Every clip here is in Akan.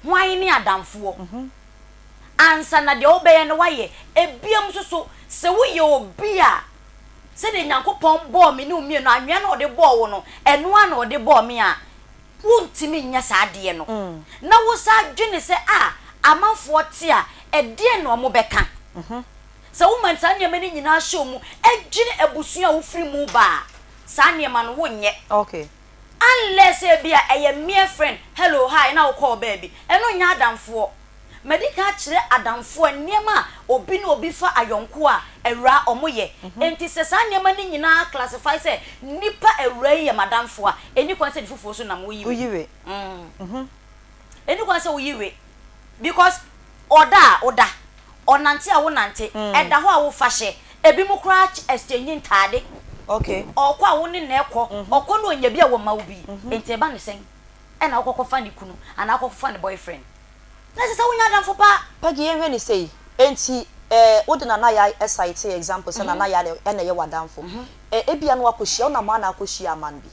Hwan ne adamfoɔ? Ansa na deɛ wobɛyɛ no woayɛ. Ebiem nso so, sɛ woyɛ obi a sɛdeɛ Nyankopɔn bɔɔ me ne wo mmienu, anwea na ɔde bɔɔ wo no, ɛno ara na ɔde bɔɔ me a, wontumi nyɛ saa adeɛ no. Na wosan dwene sɛ, ah, amanfoɔ te a, ɛdeɛn na wɔbɛka? Sɛ woma saa nneɛma no nyinaa hyɛ wo mu, dwene abusua a wofiri mu ba a, saa nneɛma no wonyɛ. Unless ebia ɛyɛ mere friend, hello, hi, na wokɔɔ baabi. Ɛno nyɛ adamfoɔ. Madi kan akyerɛ adamfoɔ nneɛma a obi ne obi fa ayɔnkoɔ a awuraa wɔn yɛ. Enti sɛ saa nneɛma no nyinaa classify sɛ nipa awuraa yi yɛ m'adamfoɔ a, ɛnni kwan sɛ de fufuo so nam woyi we. Ɛnni kwan sɛ woyi we because ɔda a woda, ɔnante a wonante, ɛda hɔ a wofa hyɛ. Ebinom koraa exchange ntaade. Ɔkɔ a wo ne no ɛkɔ, ɔkɔ na ɔnya bi a wɔma wo bi. Enti ɛba no sɛn? Ɛna wokɔkɔfa ne kunu anaa wokɔkɔfa ne boyfriend. Na ɛsɛ sɛ wonya adamfo pa. Peggy, yɛnhwɛ no sei, enti eh, wode Nana Yaa cite example sɛ Nana Yaa na ɛyɛ w'adamfo. Eh, ebia na woakɔhyia, wonam hɔ a na akɔhyia aman bi.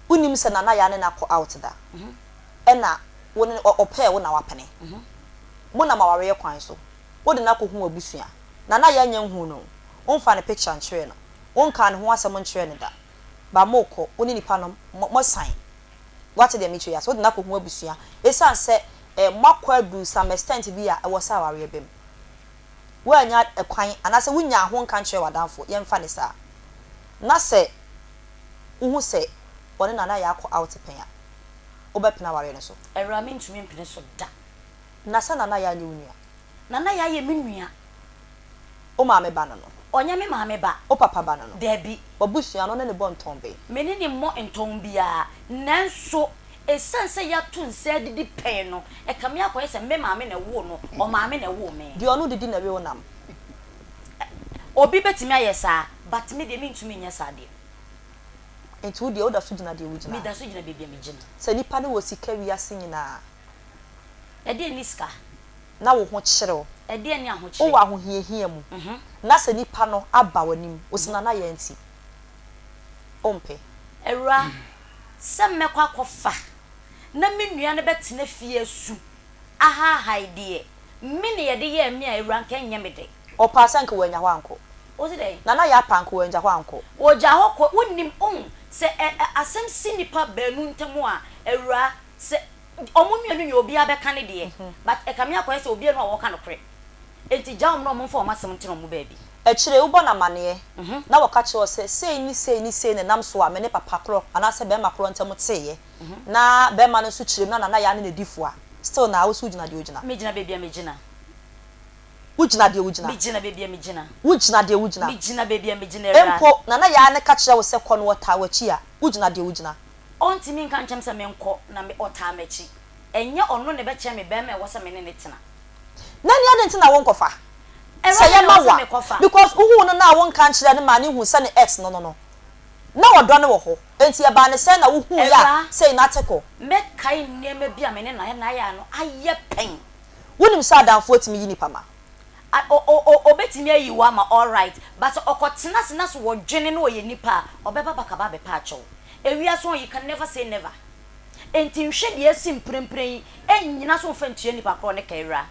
Wonnim sɛ Nana Yaa ne no akɔ out da. Ɛna wo ne no, ɔpɛɛ wo na wapene. Monam awareɛ kwan so. Wode no akɔhu w'abusua. Nana Yaa nnya nhuu no. Womfaa ne picture nkyerɛɛ no. Wonkaa ne ho asɛm nkyerɛɛ no da. But mokɔ, wo ne nipa no, mo, moasan. Woate deɛ mekyerɛ yi ase? Wode no akɔhu abusua. Ɛsiane sɛ eh, moakɔ aduru some extent bi a ɛwɔ sɛ awareɛ ba mu. Woannya kwan anaasɛ wonyaa ho nka nkyerɛɛ w'adamfo, yɛmfa no saa. Na sɛ wohu sɛ ɔne Nana Yaa akɔ out pɛn a, wobɛpene awareɛ no so? Awuraa, mentumi mpene so da. Na sɛ Nana Yaa nyɛ wo nua? Nana Yaa yɛ me nua. Wo maame ba no no? Ɔnyɛ me maame ba. Wo papa ba no no? Dabi. W'abusua no ne no bɔ ntɔn bɛn? Me ne no mmɔ ntɔn biara. Nanso, esiane sɛ yɛato nsa adidi pɛn no, ɛkame akɔyɛ sɛ me maame na ɛwoo no, ɔmaame na ɛwoo me. Deɛ ɔno didi na ɛwe wo nam. Obi bɛtumi ayɛ saa, but me deɛ mentumi nyɛ saa deɛ. Nti wo deɛ woda so gyina deɛ wogyina? Meda so gyina baabi a megyina. Sɛ nipa no wɔ sika wiase nyinaa. Ɛdeɛn ne sika? Na wo ho kyere wo. Ɛdeɛn ne ahokyere? Wowɔ ahohiahia mu. Na sɛ nipa no aba w'anim, wo se Nana Yaa nti, wompɛ. Awuraa, sɛ mɛkɔ akɔfa na me nua no bɛtena fie asu ahaahae deɛ, me na yɛde yɛɛ me a, awuraa nka ɛnyɛ me dɛ. Ɔpaa sɛ anka wannya hɔ ankɔ. Wo se dɛn? Nana Yaa paa anka wangya hɔ ankɔ. Ɔgya hɔ kɔ, wonnim, wohu, sɛ ɛ, ɛ, asɛm si nnipa baanu ntam a, awuraa, sɛ Ɔmo mmienu nyɛ obiaa bɛka ne deɛ but ɛkame akɔyɛ sɛ obiaa nu a wɔka nokorɛ enti gyaa ɔmo na ɔmo mfa ɔmo asɛm ntena ɔmo baabi. Akyire yi wobɔ no amaneɛ na wɔka kyerɛ wo sɛ sei ne sei ne sei na ɛnam so a me ne papa korɔ anaasɛ barima korɔ ntam teeɛ na barima no nso kyerɛ mu na Nana Yaa ne no adi fua still naa wo nso wogyina deɛ wogyina. Megyina baabi a megyina. Wogyina deɛ wogyina. Megyina baabi a megyina. Wogyina deɛ wogyina. Megyina baabi a megyina Awuraa. Mpo Nana Yaa no ka kyerɛ wo sɛ kɔ na ɔtaa w'akyi a, wogyina deɛ wogyina. Ɔntumi nka nkyerɛ me sɛ menkɔ na me ɔtaa m'akyi. Ɛnyɛ ɔno na ɛbɛkyerɛ me barima a ɛwɔ sɛ me ne no tena. Nani adɛn nti na wonkɔfa? Ɛwɔ Sɛ he na yɛma ɛwɔ wo sɛ a, mekɔfa? because wohuu no no a wonka nkyerɛɛ no maa no huu sɛ ne ex no no no, na ɔdɔ no wɔ hɔ. Enti ɛbaa no sɛn na wohuui a Awuraa, sei na ate kɔ? mɛkae nneɛma bi a me ne Naya no ayɛ pɛn. Wonim sɛ adamfoɔ tumi yi nipa ma? A o o o obetumi ayi wo ama alright but sɛ ɔkɔtena ase na sɛ ɔdwene na ɔyɛ nipa a, ɔbɛba back aba abɛpa akyɛw. Ewiase hɔ you can never say never. Enti nhwɛ deɛ asi mprempren yi nnyina so mfa ntua nipa korɔ ne ka awura.